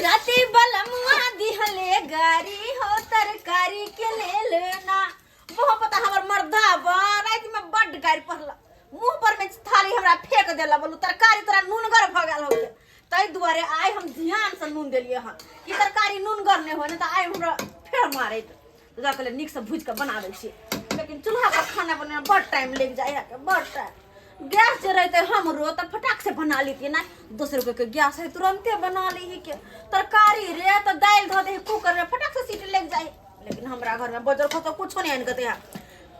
राति बलमुआ दिहले गारी हो तरकारी के लेल ना। बहुत पता हमर मर्दा बा, राति में बड्ड गारि पड़ला, मुंह पर में थाली हमरा फेंक देला, बोलू तरकारी तोरा नूनगर भऽ गेल हो। ताहि दुआरे आइ हम ध्यान से नून देलियै हन कि तरकारी नूनगर नहि हो, नहि तऽ आइ हमरा फेर मारैत। जा कहलियै नीकसँ भूजि कऽ बना दै छियै, लेकिन चूल्हा पर खाना बनाबैमे बड्ड टाइम लागि जाइ है, बड्ड टाइम। गैस जे रहते हमरो तऽ फटाक से बना लेतियै ना, दोसर के गैस है तुरंते बना ली के तरकारी रे, तऽ दालि धऽ दे कुकर में, फटाक से सीटी लागि जाइ। लेकिन हमरा घर में बजर खसो कुछो नहीं आनि के दे।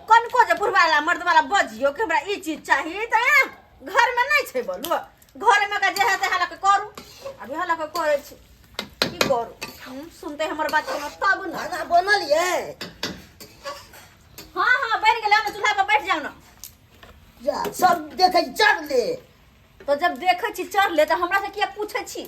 कनको जे बुढ़वा वाला मर्द वाला बजियो कि हमरा ई चीज चाही तऽ घर में नहीं छै, बोलू घर में का जे है से हालाके करू। अभी हालाके करै छी, की करू? सुनते हमर बात कोनो तब ना। खाना बनल ये? हाँ हाँ, बनि गेलै ना, चूल्हा पर बैठ जाओ ना। जा सब देखै चढ़ले। तो जब देखै छी चढ़ले तऽ हमरा से किया पूछै छी?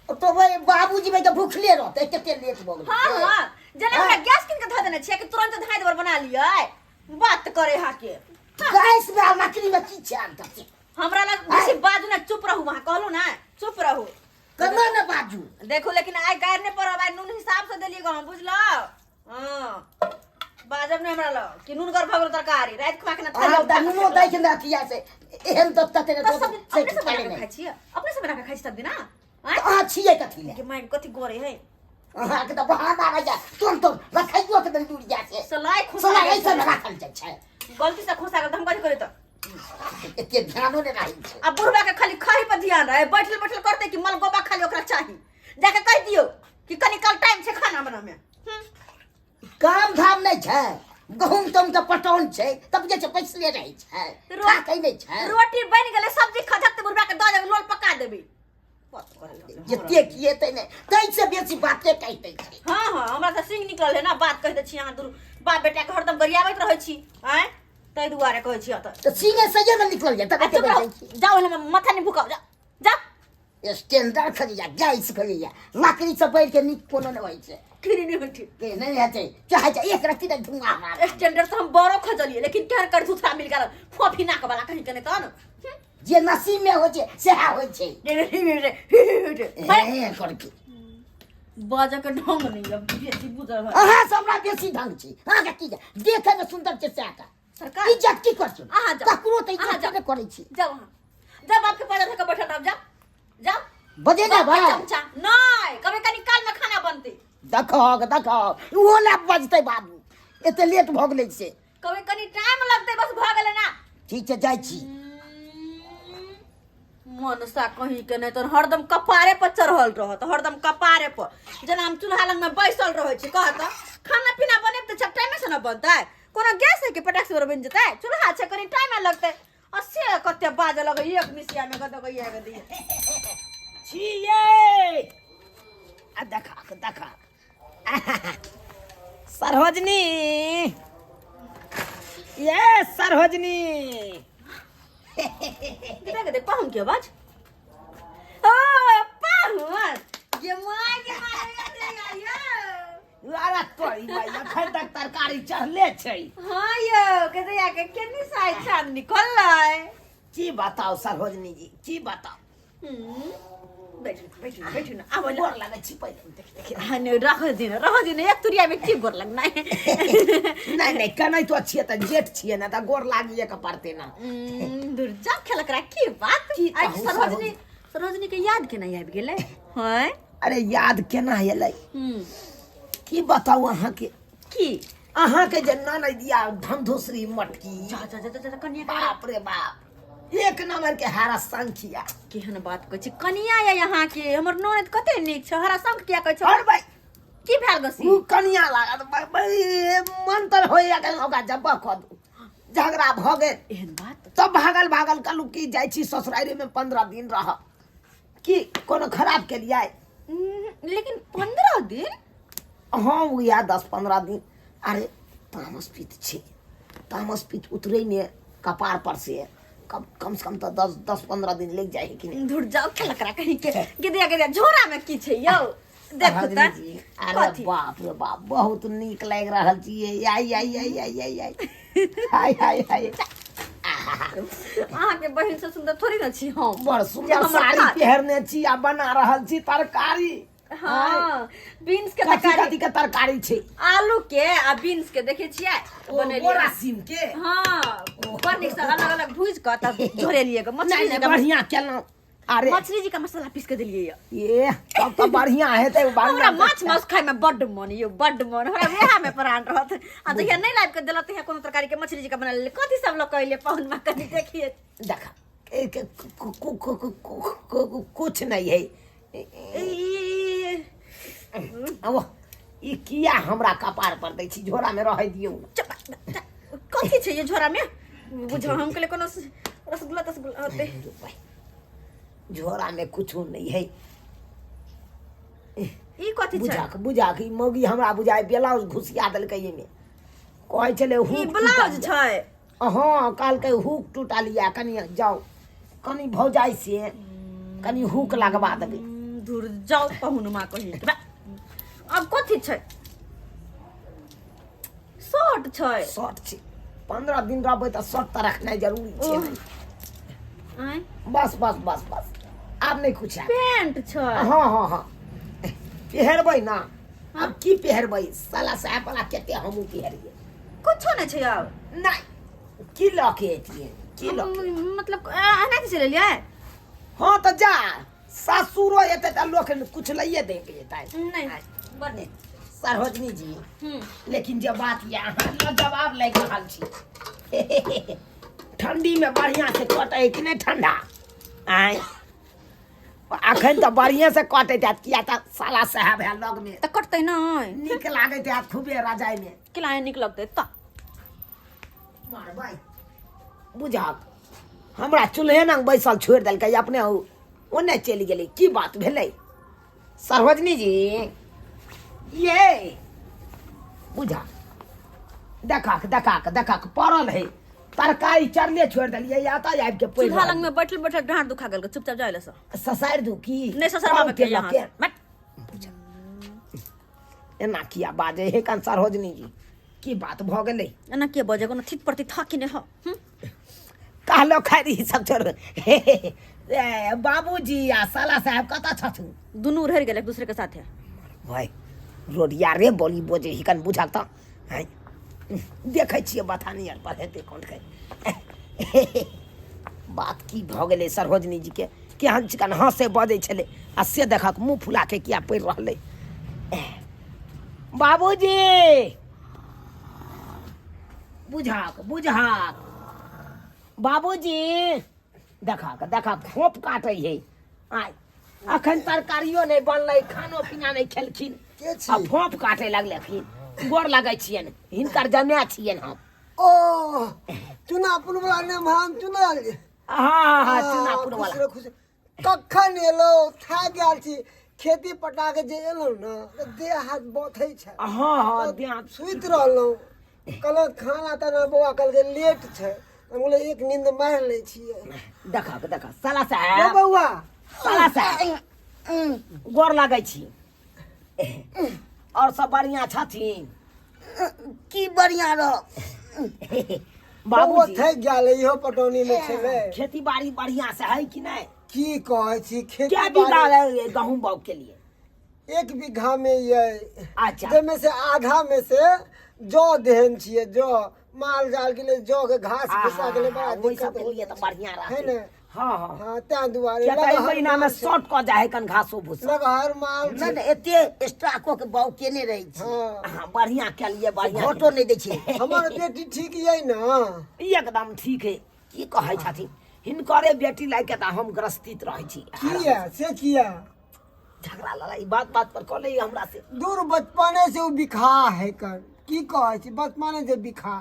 तो भाई बाबूजी भाई के भूखले रहते, कते लेट भऽ गेलै। हाँ, जेना हमरा गैस कीन के धऽ देने छियै कि तुरंत धाइ देबर बना लियै, बात करे हा के। गैस में आ लकड़ी में की छै अंतर से? हमरा लग बेसी बाजू ना, चुप रहू, वहाँ कहलू ना चुप रहू। केना ने बाजू? देखू, लेकिन आइ गारि नहि पड़ब, आइ नून हिसाब से देलियै गो हम, बुझलौ? हाँ, बाजब नहि हमरा लग कि नून गर भऽ गेल तरकारी, राति खुआ के ना अहाँ थाली तऽ नुनो दै छै ने अथिया से एहन तऽ तते ने तऽ सब से अपने से बना खाले के नहि। खाइ छियै, अपने से बना के खाइ छी सब दिना। आँय? तऽ अहाँ छियै कथी लए? के माय कथी गोरे है। अहाँके तऽ बहाना रहैया, तुरंत रखैयो के दूर जा से सलाइ खोसा सलाइ गेल ऐसे ने छलै। राखल जाइ छै। गलती से खोसा गेल तऽ हम कथी करी? तऽ एते ध्यानो नहि रहै छै। आ बुढ़बा के खाली खाही पर ध्यान रहे, बैठल बैठल करते कि मलगोबा खाली ओकरा चाही। जाके कहि दियौ कि कनी काल टाइम छै खाना बनामे। काम धाम नहि छै, गहूम तहूम के पटौन छै तब जे छै बैसले रहै छै, थाकै नहि छै। रोटी बनि गेलै, सब्जी खजक तऽ बुढ़बा के दऽ देबै, लोल पका देबै। जते किएतै नहि ताहिसँ बेसी बाते कहि दै छै। हाँ हाँ, हमरा तऽ सिंह निकलल है ना, बात कहि दै छी। अहाँ दुनू बाप बेटा के हरदम गरियाबैत रहै छी, आँय, ताहि दुआरे कहै छी अतऽ। तऽ सिंहे सहिए ने निकलल जाय तब आ चुप रहू, जाउ, हम माथा नहि भुकाउ, जाउ जाउ। स्टैंडर्ड खरीया, गैस खरीया, लकड़ी से बढ़ि के नीक कोनो नहि होइ छै। खीरी नहि होइ छै। के नहि हेतै, चाहे छै एक रत्ती नहि धुआं मार। स्टैंडर्ड से हम बड़ो खजलियै, लेकिन केहन कर धुथरा मिल गेल फोफी नाक वाला कहीं के नहि तहन। जे नसीब में होइ छै सएह होइ छै। हे करके बाजऽ के ढंग नहि यऽ बेसी बुझल है। अहाँ से हमरा बेसी ढंग छै। अहाँके की देखै मे सुन्दर छै सएह का सरकार इज्जत की कर छै? अहाँ जाउ। ककरो तऽ अहाँ इज्जत जाउ। नहि करै छी। जाउ अहाँ, जाउ, बाप के पैर धऽ कऽ बैठल रहब, जाउ जाउ। बजेने बाप के भाय चमचा नहि कभी, कनी काल में खाना बनतै। देखहक देखहक, ओहो लए बजतै बाबू एते लेट भऽ गेलै से। कभी कनी टाइम लगतै, बस भऽ गेलै ना। ठीक छै, जाइ छी। मनसा कहीं के नहि तऽ हरदम कपारे पर चढ़ल रहत, हरदम कपारे पर, जेना हम चूल्हा लग में बैसल रहै छी। कहत खाना पीना बनेब तऽ टाइमे से ने बनतै? कोनो गैस है कि पटाक से बनि जेतै? चूल्हा छै, कनी टाइम लगतै। आ से कते बाजऽ लगै एक मिसिया में गद गैया गद छियै आ देखा देखा सरोजनी, ये सरोजनी। देख दे पाहुन के आवाज, ओ पाहुन ये माय के माय यो। अरे तोरी भाई, अखन तक तरकारी चढ़ले छै। हाँ यो के दैया के केनी साइ चांद निकललै। की बताओ सरोजनी जी, की बताओ? बैठू बैठू बैठू ना, आबो। गोर लगै छी पहिले, देख देख। हाँ नहीं, रह दिन रह दिन, एक तुरिया में की गोर लगना है? नहि नहि, कनै तो छियै तऽ जेठ छियै ने, तऽ गोर लागिए के पड़तै ना। दूर जा, खेलक रा की बात की आइ कहू? सरोजनी, सरोजनी के याद केना आबि गेलै? हैं? अरे याद केना एलै? की बताउ अहाँके। की? अहाँके जे ननदिया धमधोसरी मटकी। जा जा जा जा जा, कनिया के। बाप रे बाप, एक नंबर के हारा संखिया। केहन बात कहै छी कनिया या यहाँ के हमर ननद कते नीक छै, हरा शंख किया कहै छै? और भाई की भेल गसी? उ कनिया लागत मन तर होइया के ओकरा जब्बा कऽ दू। झगड़ा भऽ गेल। एहन बात? तब भागल भागल कहलू की जाइ छी ससुरारि में 15 दिन रह, की कोनो खराब केलियै? लेकिन 15 दिन? हाँ, उएह 10-15 दिन। अरे तामस पीत छै, तामस पीत उतरै ने कपार पर से कम कम से कम तऽ 10-15 दिन लागि जाइ है कि नहि? धुर जाओ खेलकरा कहीं के, गिदिया गिदिया झोरा में की छै यौ? देखू तऽ। जी, अरे कथी? बाप रे बाप, बहुत नीक लागि रहल छियै। आइ आइ आइ आइ आइ आइ हाय हाय हाय। अहाँके बहिन से सुन्दर थोड़ी न छी हम बड़ जे सुन्दर हमर साड़ी खाट। पहिरने छी आ बना रहल छी तरकारी। हाँ, बीन्स के कथी तरकारी। कथी के तरकारी छै? आलू के आ बीन्स के देखे छियै ओ बनेलियै। बोरा सीम के। हाँ, बड़ नीक से अलग अलग भूज कऽ तब झोरेलियै ग। मछली नहि जी का बढ़िया केलहुँ। अरे मछली जी का मसाला पीस के देलियै य। ये तब तऽ बढ़िया हेतै। हमरा बढ़िया माछ मांस खाय में बड्ड मन यौ, बड्ड मन। हमरा वेहा में प्राण रहत। आ जहिया नहि लाबि के देलक तहिया कोनो तरकारी के मछली जी का बना लेलियै। कथी सब लऽ के अयलियै पाहुन माँ, कनि देखियै। देख, कुछ नहीं है। ई अब ई किया हमरा कपार पर दै छी? झोरा में रहै दियौ ने। चुप, कथी छै ये झोरा में? बुझो हम कहलियै कोनो रसगुल्ला तसगुल्ला होतै। झोरा में कुछो नहीं है। ई कथी छै? बुझाक बुझाक, ई मौगी हमरा बुझाय ब्लाउज घुसिया देलकै एहिमे। कहै छलै ई हुक ब्लाउज टूटल। छै? हँ, कहलकै हुक टूटल यऽ, कनि जाउ कनि भौजाइ से कनि हुक लगवा देबै। धुर जाउ पहुन माँ कही। आब कथी छै? शर्ट छै? शर्ट छै। 15 दिन रहबै तऽ शर्ट तऽ रखनाइ जरूरी छै। ओह। आँय? बस बस बस बस, आब नहि कुछ हैत। पेंट छै? हँ हँ हँ, पहिरबै ने। आब की पहिरबै? साला साहेब वाला कते हमहूँ पहिरियै। कुछो नहि छै आब? नहि, की लऽ के एतियै? की लऽ के? मतलब एना के चलि एलियै? हँ तऽ जा, सासुरो एतै तऽ लोक कुछ लैए दे के जेतै। नहि, बड़ नीक। सरोजनी जी, लेकिन जे बात यऽ, अहाँ लग जवाब लागि रहल छी। ठंडी में बढ़िया से कटै कि नहि ठंडा? आँय, अखन तऽ बढ़िया से कटैत हैत, किया तऽ साला साहेब है लग में। तऽ कटतै नहि? नीक लागैत हैत खूबे रजाई में। केला नीक लगतै तऽ? मारबै बुझक, हमरा चूल्हे लग बैसल छोड़ि देलकै, अपने ओने चलि गेलै। की बात भेलै सरोजनी जी? ये बुझा, देखक देखक देखक, पड़ल है तरकारी चरले छोड़ि देलियै, एतऽ आबि के पड़ि चूल्हा रहल। लग में बैठल बैठल डाँड़ दुखा गेल। चुपचाप जाय से। ससारि दू की? नहि ससरबा के के यहाँ लके से। बट एना किया बाजै हे कन सरोजनी जी? की बात भऽ गेलै? एना के बजे? कोनो थित प्रति थकी नहि हो। कहलो खैर, ई सब छोड़ू। ए, बाबूजी आ साला साहेब कतऽ छथुन? दुनू रहि गेल एक दूसरे के साथे। भाय रोडिया रे, बोली बोजे हिकन, बुझक तऽ हैं। देखै छियै बथानी आर पर हेतै कोन के बात। की भऽ गेलै सरोजनी जी के? केहन चिकन हँसे बजै छलै आ से देखक मुँह फुला के किया पड़ि रहलै? बाबूजी, बुझक बुझक बाबूजी, देखक देखक, खोप काटै है। आइ अखन तरकारियो नहि बनलै, खानो पीना नहि खेलखिन के छी? आ फोप काटे लगलखिन। गोर लगै छियनि, हिनकर जमाए छियनि हम। ओ चुनापुर वाला नेमहान चुनल? हँ हँ, चुनापुर खुश वाला। रह, खुश रह। कखन एलहुँ? थाकि गेल छी। खेती पटा के जे एलहुँ ने तऽ देह हाथ बथै छै। हँ हँ, देह हाथ। सुति रहलहुँ। कहलहुँ खाना ताना बौआ कहलकै लेट छै। हम कहलियै एक नींद मारि लै छियै। देखक देखक साला ओ साहेब। बौआ। साला साहेब, गोर लगै छी। और सब बढ़िया छथिन? की बढ़िया रह। बौआ बाबूजी थाकि गेल, इहो पटौनी मे छलै। खेती बाड़ी बढ़िया से है कि नहीं? की कहै छी, खेती क्या बीघा बाड़ी है गहूम बाग के लिए? 1 बीघा मे ये। अच्छा। जाहिमे से आधा मे से जौ देहन छियै, जौ माल जाल के लिए, जौ के घास भूसा के लिए बड़ा ओहि दिक्कत सब के हो लिए जाइ तऽ बढ़िया छै। है रहतै। ने? हाँ हाँ। हाँ, तें दुआरे किया तऽ एहि लगहर महीना में माल छै। शॉर्ट कऽ जाइ है कन घासो भूसा। लगहर माल नहि छै। नहि, एते एक्स्ट्रा कऽ के बाउ केने रहै छी। हाँ। हाँ, बढ़िया केलिए, बढ़िया। घोटो नहि दै छै। हमर बेटी ठीक ये ने? एकदम ठीक है। की कहै छथिन, हिनकरे बेटी लायक तऽ हम ग्रस्तित रहै छी। किया से किया? झगड़ा लड़ाई बात बात पर कऽ ले हमरा से। दूर, बचपने से ओ बिखा है कर। की कहै छी, बचपने से बिखा,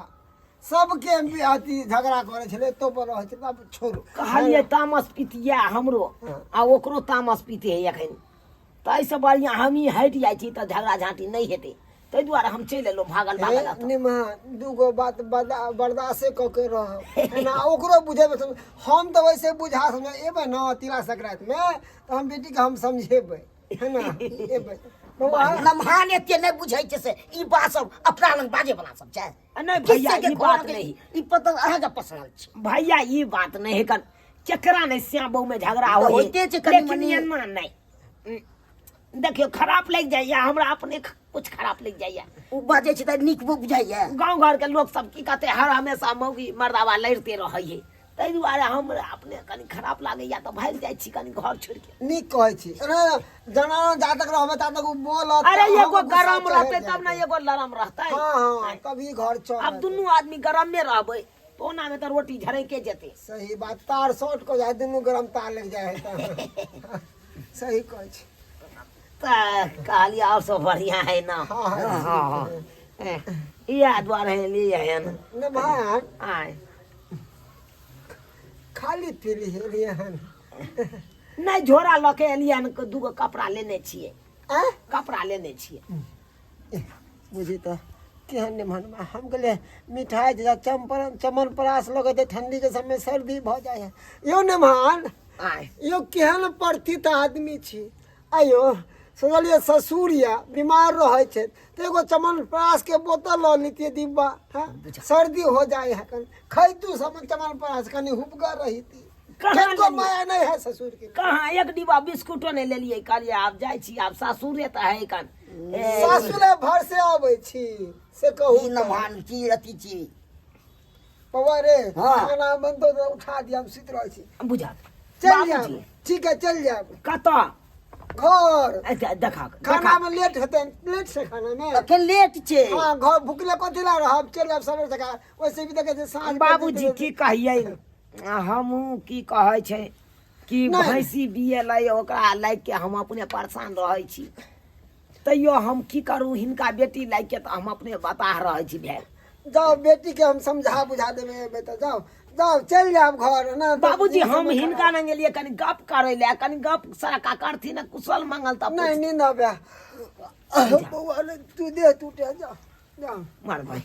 सबके अथी झगड़ा करै छलै, तो पर रहै छलै। आब छोड़ू। कहलियै तामस पितिया हमरो आ ओकरो तामस पीते है एखन। ताहिसँ बढ़िआँ हमही हटि जाइ छी तऽ झगड़ा झाँटी नहि हेतै। ताहि दुआरे हम चलि एलहुँ भागल भागल एतऽ। निमा दूगो बात बर्दाश्ते कऽ के रहब एना। ओकरो बुझेबै हम तऽ वैसे बुझा समझ एबै ने तिला संक्रांतिमे तऽ हम बेटीके हम समझेबै, है ने? एबै बौआ। नमहान एते नहि बुझै छै से ई बात सब अपना लग बाजे वाला सब छै? आ नहि भैया, किस्से के ई बात घर के नहि। ई पता अहाँके पसरल छै। भैया, ई बात नहि है कन, केकरा नहि श्याम बहू में झगड़ा तऽ होइ होइते छै कनि लेकिन मनि। एना नहि। देखियौ खराब लागि जाइए हमरा अपने कुछ खराब लागि जाइए। ओ बाजै छै तऽ नीक बुझाइए। गाँव घरके लोक सब की कहतै, हर हमेशा मौगी मर्दाबा लड़िते रहै है, ताहि दुआरे हमरा अपने कनि खराब लागैया तऽ भागि जाइ छी कनि घर छोड़िके। नीक कहै छी, एना जनाना जा तक रहबै ता तक ओ बोलत। अरे अहाँके एगो गुस्सा गरम चढ़ि रहतै जायत। तब ने एगो लरम रहतै। हाँ हाँ, तभी घर चलत। आब दुनू आदमी गरमे रहबै तऽ ओनामे तऽ रोटी झरैके जेतै। सही बात, तार शॉर्ट को जाए, दुनू गरम तार लग जाए है तऽ सही कहै छी। तऽ कहलियै आओर सब बढ़िआँ है ना? हाँ, हाँ, हाँ, हाँ। इएह दुआरे एलियै हन। ने भाय आय खाली पीली एलियै हन? नहि, झोरा लऽ के एलियै हन, दूगो कपड़ा लेने छियै। आँय? कपड़ा लेने छियै। बुझी तऽ केहन निमन हम गेलियै, मिठाइ जे चम्परण चमन परास लगैत है, ठंडीके समय सर्दी भऽ जाइ है। यौ निमहान, आय यौ केहन परथित आदमी छी। आइयो सोचलियै ससुर यऽ बीमार रहै छै तऽ एगो चमन परासके बोतल लऽ लेतियै डिब्बा। हँ, सर्दी हो जाइ है, कनि खैतू सब चमन परास, कनि हुबगर रहिती। कहाँ कनिको लेलियै? माया नहि है ससुर के। कहाँ एक डिब्बा बिस्कुटो नहि लेलियै, कहलियै आब जाइ छी, आब सासुरे तऽ है कन सासुरे भर से अबै छी से कहू। की नमहान की अथी छी बौआ रे? हाँ। खाना बनतो तऽ उठा दिअ, हम सुति रहै छी। बुझा चलि बाबूजी। जायब, ठीक है, चलि जायब। कतऽ? घर। अच्छा, देखा खाना में लेट हेतै, लेट से खाना में अखन लेट छै। हाँ, घर भुखले कथी ला रहब, चलि जायब सबेर सकाल। वैसे भी देखै छै साँझ बाबूजी की कहियै, हमहूँ की कहै छै कि नहि। भैंसी बियेलै ओकरा लागि के हम अपने परेशान रहै छी, तैयो हम की करू, हिनका बेटी लागि के तऽ हम अपने बताह रहै छी भेल। जाओ, बेटी के हम समझा बुझा देबै, एबै तऽ जाओ जाओ, चलि जायब घर ना तऽ बाबूजी दिन हम समय हिनका खराब। लग गेलियै कनि गप करै लए, कनि गप सड़का करथिन कुशल मंगल तऽ नहीं नींद आबे बौआ रे, तू देह टूटे, जाओ जाओ। मार भाई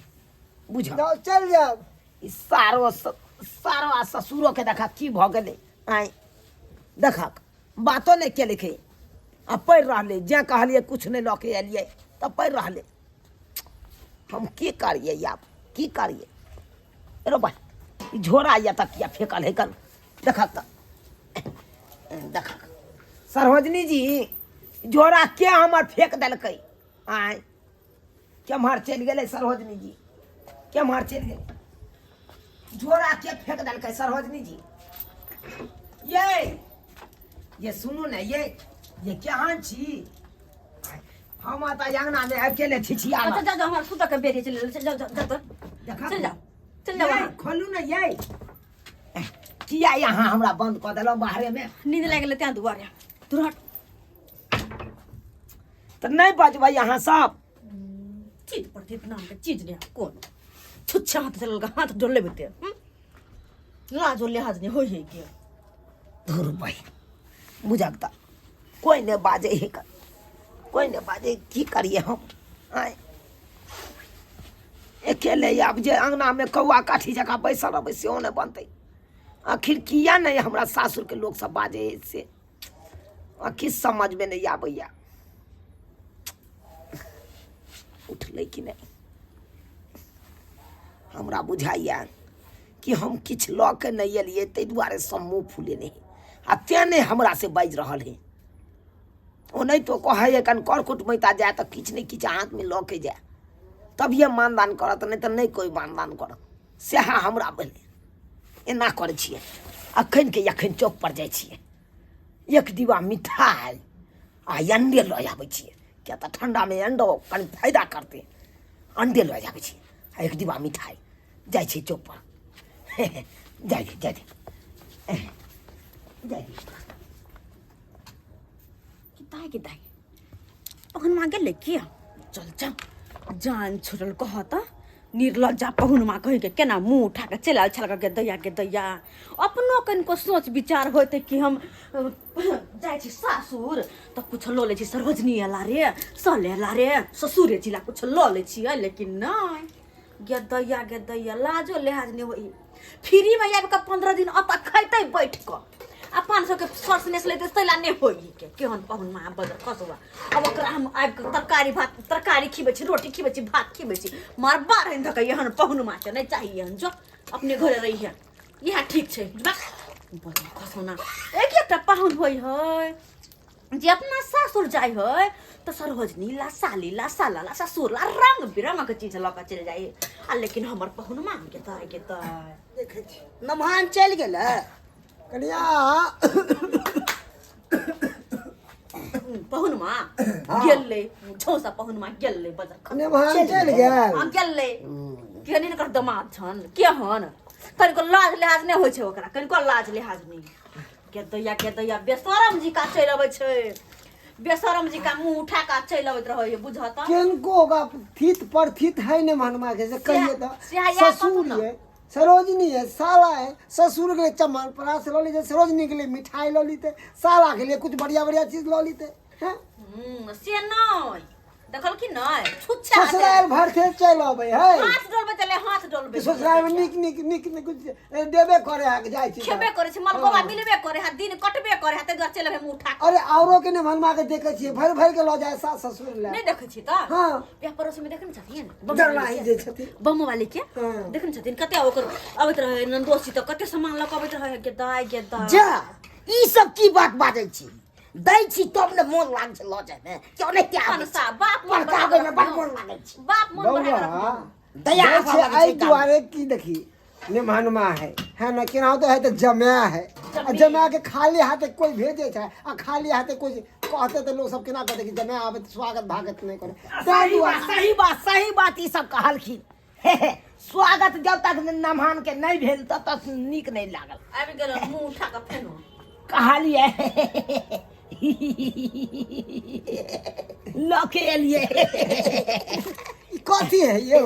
बुझ जाओ, चलि जायब। ई सारो सारो आ ससुरो के देखा की भऽ गेलै। आँय देखक बातो नहि केलकै आ पड़ि रहलै, जे कहलियै किछु नहि लऽ के एलियै तऽ पड़ि रहलै। हम की करियै आब, की करियै रो भाई? ई झोरा यऽ तऽ किया फेकल है कन देखक तऽ देखक सरोजनी जी, झोरा के हमर फेक देलकै? आँय केम्हर चलि गेलै सरोजनी जी, केम्हर चलि गेलै? झोरा के फेक देलकै सरोजनी जी? ये ये सुनू ने, ये केहन छी? हम तऽ अंगना में अकेले छिछिया अच्छा जाओ जाओ, हमारा सुता के बेरी चल चल जाओ जाओ जाओ। देखा चल जाओ चल जाओ। ये, वहाँ खोलू ने ये, किया यहाँ हमरा बंद कऽ देलहुँ बाहरे में? नींद लागि गेलै तें दुआरे, दूर हट। तऽ नहि बजबै अहाँ सब। चीज पर नाम के चीज नहीं कोनो, छुच्छा हाथ चलल हाथ डोले बेते लाजो लिहाज नहीं होई है के। धुर भाई बुझक तऽ कोइ नहि बाजै है, कोइ नहि बाजै, की करियै हम? आँय अकेले आब जे अङ्गनामे कौआ काठी जकाँ बैसल रहबै सेहो नहि बनतै। आखिर किया नहि हमरा सासुरके लोक सब बाजै है से आखिर समझमे नहि आबैया। उठलै कि नहि? हमरा बुझाइया कि हम किछु लऽ के नहि एलियै ताहि दुआरे सब मुँह फुलेने है आ तें नहि हमरा से बाजि रहल है। ओनाहितो कहै है कनि कर कुटमैता जाय तऽ किछु ने किछु हाथमे लऽ के जाय तभिए मानदान करत, नहि तऽ नहि कोइ मानदान करत। सएह हमरा भेलै। एना करै छियै, अखन के अखन चौक पर जाइ छियै, एक डिब्बा मिठाइ आ अंडे लऽ आबै छियै, किया तऽ ठण्डामे अंडो कनि फायदा करतै। अंडे लऽ आबै छियै आ एक डिब्बा मिठाइ, जाइ छियै चौक पर। जाइ दे, जाइ दे, जाइ दे। दाइ के दाइ पहुनमा गेलै की? चल चल, जान छुटल। कह तऽ निर्लज्जा पहुनमा कहि के केना मुँह उठा के चलि आयल छल। गे दैया गे दैया, अपनो कनिको सोच विचार होइतै कि हम जाइ छी सासुर तऽ कुछ लऽ लै छी, सरोजनी एला रे सल एला रे ससुरे जिला कुछ लऽ लै छियै, लेकिन नहि। गे दैया गे दैया, लाजो लिहाज नहि होइ। फ्रीमे आबि कऽ 15 दिन अतऽ खैतै बैठ कऽ आ 500 के सरसनेस लेतै तैला नहि होइ के। केहन पहुनमा बजर खसुआ। आब ओकरा हम आबि कऽ तरकारी भात तरकारी खिबै छी, रोटी खिबै छी, भात खिबै छी, मार बारह धऽ कऽ। एहन पहुनमा के नहि चाही एहन, जो अपने घरे रहिहे, इएह ठीक छै। बजर खसौना एक एकटा पाहुन होइ है। जे अपना सासुर जाइ है तऽ सरोजनी ला साली ला साला ला ससुर ला रंग बिरंग के चीज लऽ के चलि जाइ आ लेकिन हमर पहुनमा के तऽ के तऽ देखै छी नमहान चलि गेलै। कनिया पहुनमा गेलै झौसा, पहुनमा गेलै बजार खा। नेभान चलि गेल। हाँ, गेलै। केहन हिनकर दमाद छन, केहन कनिको लाज लिहाज नहि होइ छै ओकरा, कनिको लाज लिहाज नहि। के दैया, के दैया, बेशरम जी का चलि अबै छै, बेशरम जी का मुंह उठा के चलि अबैत रहै, बुझत। किनको ओकरा थीत पर थीत है ने मनमा के से कहिए तऽ से इएह ससुर कहू ने। ये सरोजनी है, साला है, ससुर के लिए चमन परास लऽ लीते, सरोजनी के लिए मिठाई लऽ लीते, साला के लिए कुछ बढ़िया बढ़िया चीज लऽ लीते हैं। से नहि देखलखिन, नहि छुच्छा ससुराल भर से चलि अबै है। हाथ डोलबै चले, हाथ डोलबै। ससुराल में नीक नीक नीक नीक कुछ देबे करे है, जाइ छी। खेबे करे छै, मलगोबा मिलबे करे है, दिन कटबे करे है, ताहि दुआरे चलि अबै मुँह उठा कऽ। अरे औरो के ने मनमा के देखे छियै, भरि भरि के लऽ जाय सास ससुर ले। नहि देखै छी तऽ? हाँ। बियाह पड़ोस में देखने छथिन। जरलाही जे छथिन। बम वाली के। हाँ। देखने छथिन, कते ओकर अबैत रहै नन्दोसी तऽ कते सामान लऽ कऽ अबैत रहै। गे दाइ, गे दाइ, जा, ई सब की बात बाजै छी? दै छी तब ने मोन लागै छै लऽ जायमे। क्यों नहि त्याग मनसा बाप मोन पड़काबै मे बड़ मोन लागै छै। बाप मोन बढ़ा बौआ कऽ रखने। दया जाइ आबऽ छै लागै एहि छै गाममे। दुआरे की देखी निमहनमा है है ने, केनाहितो है तऽ जमाए है आ जमाए के खाली हाथे कोइ भेजै छै आ खाली हाथे कोइ कहतै तऽ लोक सब केना कहतै कि जमाए आबै तऽ स्वागत भागत नहि करे, ताहि सही बात। दुआरे। सही बात, सही बात। ई सब कहलखिन। हे हे, स्वागत जब तक नमहान के नहि भेल तब तक नीक नहि लागल। आबि गेल मुँह उठा कऽ फेनो। कहलियै लऽ के एलियै। ई कथी है यौ?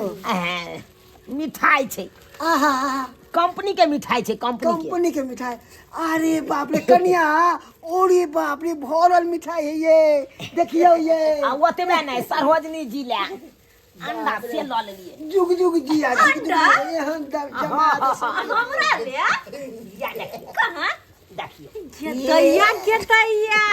मिठाई छै। आहा। कंपनी के मिठाई छै, कंपनी के। कंपनी के मिठाई। अरे बाप रे कनिया, ओरे बाप रे, भरल मिठाई है ये, देखियौ ये। आ ओतबे नहि, सरोजनी जी लए अंडा से लऽ लेलियै। जुग जुग जिया, जुग जुग अंडा? जिया, एहन जमा दे सब। हमरा ले? या देखियौ। कहाँ? देखियौ। के दैया, के दैया,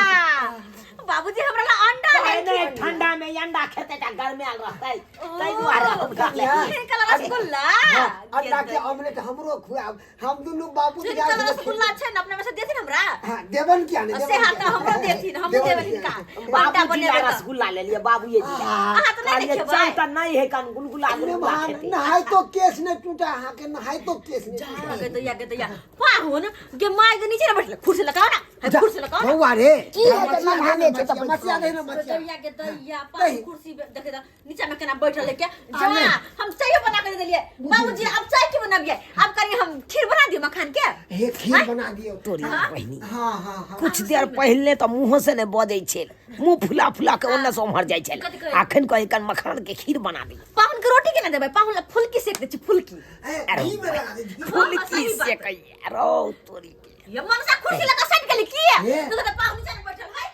बाबूजी हमरा ला अंडा नहि नहि, लेलखिन। ठंडा में अंडा खेतै तऽ गरमायल रहतै, ताहि दुआरे हम कहलियै। हिनका ला रसगुल्ला। हाँ, अंडा के ऑमलेट हमरो खुआब, हम दुनू बाबू के हिनका ला रसगुल्ला छै ने, अपने में से देथिन हमरा। हाँ, देबन किया नहीं। से देबन हाथ किया हमरो नहीं? देथिन, हमहूँ देबन देबै किया हिनका। नहीं? अंडा बाबूजी ला बनेबै तऽ। रसगुल्ला लेलियै, बाबूए जी ला। अहाँ तऽ नहि कहलियै देखेबै। चल तऽ नहि है कन गुलगुला गुलगुला निमान खेतै। नहाय तो केस नहीं टूटा, अहाँ के नहाय तो केस नहीं टूटा। गे दैया, गे दैया, पाहुन गे माय गे, नीचे ने बैठले, कुर्सी लगाओ ना है, कुर्सी लगाओ ना। बौआ रे। की है तऽ नमहाने छै तऽ मसिया दे ना, गे मसिया। दैया, गे दैया, पाहुन कुर्सी पे देखे तऽ नीचा में केना बैठल है। के जा, नहीं। हम चाय बना के दे देलियै बाबूजी, अब चाय की बनाबियै? अब कनी हम खीर बना दियौ मखान के। हे, खीर बना दियौ। तोरी बहिनी। हाँ हाँ हाँ। कुछ देर पहिले तऽ मुँहो से नहि बजै छल, मुँह फुला फुला के ओन्ने से उम्हर जाइ छल। कथी कहै? अखन कहै कन मखान के खीर बना दी। पाहुन के रोटी केना देबै? पाहुन ला फुलकी सेक दै छी, फुलकी। ए, घी में लगा दे, घी। फुलकी सही बात। से कहिया रौ तोरी के। ये मनसा कुर्सी लगा सट गेली की? हे। तू तऽ पाहुन नीचा में बैठल है।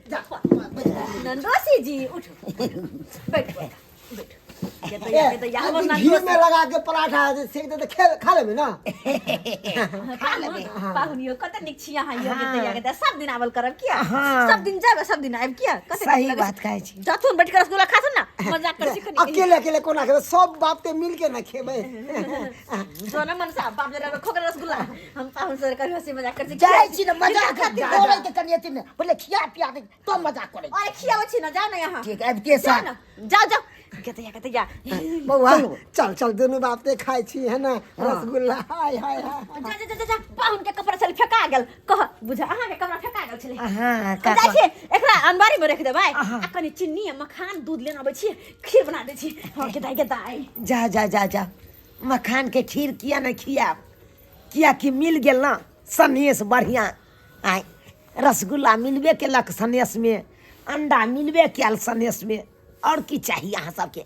जा, बैठ। नंदोसी जी, उठो, बैठो बैठो। गे दैया, गे दैया, हमर घी नंदोसी में लगा के पराठा जे सेक दे तऽ खा लेबै ना। खा लेबै। पाहुन यो, कते नीक छी अहाँ यो। गे दैया, गे दैया, सब दिन आवल करब किया? हाँ। सब दिन जाब, सब दिन आबि किया? कते नीक सही लगै बात छै। कहै छी। जाथुन बैठ के रसगुल्ला खाथुन ना, मजाक करै छी कनी। अकेले अकेले कोना खेबै? सब बाप ते मिल के ना खेबै। जो ना मनसा बाप जरा खोकर रसगुल्ला, हम पाहुन सर करी हंसी मजाक करै छी। जाइ छी ने मजाक हिनका खातिर। करै के कनि अथी ने, पहिले खिया पिया दे तब मजाक करै। अरे खियाबै छी ना, जाओ ना यहाँ। ठीक, आबिते जाओ सा। ना, जाओ जाओ। गे दैया, गे दैया। बौआ, चल चल, दुनू बाप ते खाइ छी है ना रसगुल्ला। हाय हाय हाय। जा जा जा जा, पाहुन के कपड़ा छलै फेका गेल, कह बुझा, अहाँ के कपड़ा फेका गेल छलै। हाँ। जाइ छी, एकरा अनबारी में रख देबै आ कनि चीनी आ मखान दूध लेने अबै छी, खीर बना दै छी। हँ के दाइ, के दाइ। जा जा जा जा, मखान के खीर किया नहि खियाब? कियाकि मिल गेल ना सनेस बढ़िआँ। आँय, रसगुल्ला मिलबे केलक सनेसमे, अंडा मिलबे कयल सनेसमे, आओर की चाही अहाँ सबके?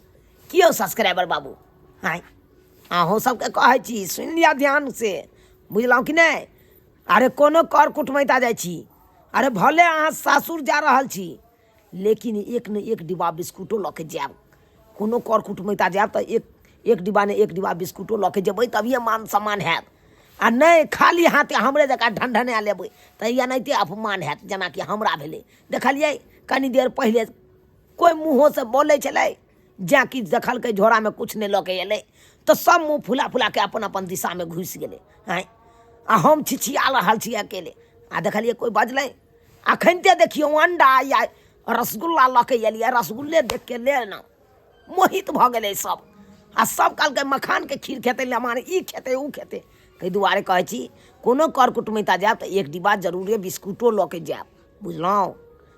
कियो सब्सक्राइबर बाबू, आँय, अहूँ सबके कहै छी, सुनि लिअ ध्यानसँ, बुझलहुँ कि नहि? अरे कोनो कर कुटमैता जाइ छी, अरे भले अहाँ सासुर जा रहल छी, लेकिन एक ने एक डिब्बा बिस्कुटो लऽ के जायब। कोनो कर कुटमैता जायब तऽ एक एक डिब्बा ने एक डिब्बा बिस्कुटो लऽ के जेबै, तभिए मान सम्मान हैत। आ नहि खाली हाथे हमरे जकाँ ढनढना लेबै तऽ एनाहिते अपमान हैत, जेनाकि हमरा भेलै। देखलियै, कनि देर पहिले कोइ मुँहोसँ बोलै छलै, जेँ कि देखलकै झोरामे किछु नहि लऽ के एलै तऽ सब मुँह फुला फुलाके अपन अपन दिशामे घुसि गेलै। आँय, आ हम छिछिया रहल छी अकेले। आ देखलियै कोइ बजलै अखनते देखियौ अंडा या रसगुल्ला लऽ के एलियै, रसगुल्ले देख के ले ने मोहित भऽ गेलै सब। आ सब कहलकै मखानके खीर खेतै, लेमान ई खेतै ओ खेतै। ताहि दुआरे कहै छी कोनो कर कुटुमैता जायब तऽ एक डिब्बा जरूरे बिस्कुटो लऽ के जायब, बुझलहुँ?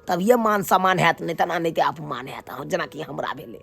तभिए मान सम्मान हैत, नहि तऽ नहि तऽ अपमान हैत, जेनाकि हमरा भेलै।